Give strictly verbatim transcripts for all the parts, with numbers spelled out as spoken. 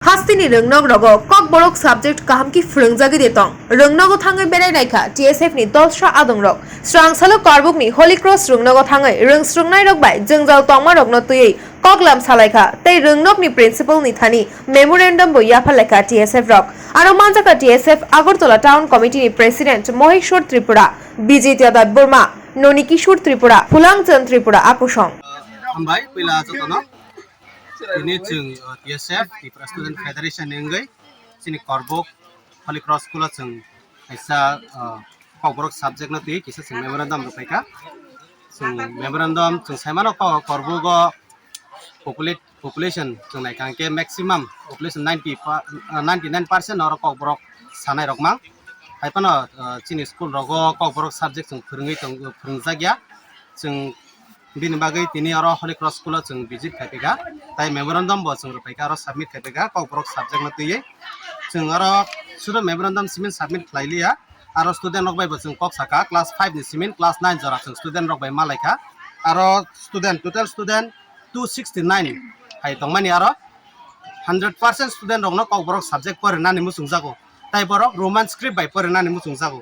Hasteni rwngnok rogo Kokborok subject kaham khe phwrwngjagwi de tong. Rwngnogo thangwi berai naikha T S F ni dolsa adongrok. Srangsalo Karbukni Holy Cross rwngnogo thangwi rwng srwngnairok bai jwngjal tongmarokno twiwi koklam salaikha tei rwngnokni principal ni thani memorandum bo yapharlaikha T S F rok. Aro manjakha T S F Agartala Town Committee ni President Moheshwar Tripura, Bijit Yadav Burma, Noni Kishore Tripura, Phulang Chand Tripura akusong. Hambai, puila jotono. Tini chwng, uh, T S F, Tripura Student Federation ni wngwi chini Korbuk Holy Cross School o chwng kaisa, uh, Kokborok subject no twi kisa chwng memorandum rwphaikha. Chwng memorandum chwng saimano Ko-, Korbuk o populate, population chwng naikha hwnkhe maximum population ninety pa-, uh, ninety nine percent oro Kokborok sanai rok mang. Hai phano, uh, chini school rogo Kokborok subject chwng phwrwngwi tong, phwrwngjakya. Chwng Bini bagwi tini oro Holy Cross School o chwng visit khai phaikha, tai memorandum bo chwng rwphaikha, oro submit khai phaikha, Kokborok subject no twiwi. Chwng oro sudo memorandum simin submit khlai liya, aro student rok bai bo chwng kok sakha, class five ni simin class nine jora chwng student rok bai malaikha, aro student, total student two sixty nine hai tongmani, aro hundred percent student rokno Kokborok subject porinani muchungjago, tai borok Roman script bai porinani muchungjago.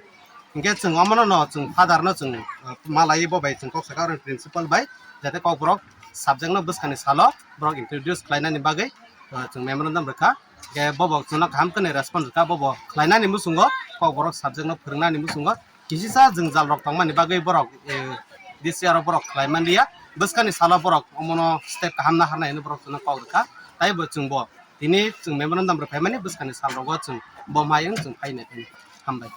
Hinkhe chwng omono no chwng father no chwng, uh, malaiwi bo bai chwng kok sakha oro principal bai, jate Kokborok subject no bwskangni salo borok introduce khlainani bagwi, uh, chwng memorandum rwkha. Hinkhe bobo chwngno kaham khwnwi response rwkha, bobo khlainani muchungo Kokborok subject no phwrwngnani muchungo kisisa jwngjal rok tongmani bagwi borok, eh, D C aro borok khlai manliya, bwskangni salo borok omono step kaham naharnai hinwi borok chwngno kok rwkha. Taibo chwngbo tini chwng memorandum rwphaimani bwskangni sal rogo chwng bo mayung chwng phainai phano. Hambai.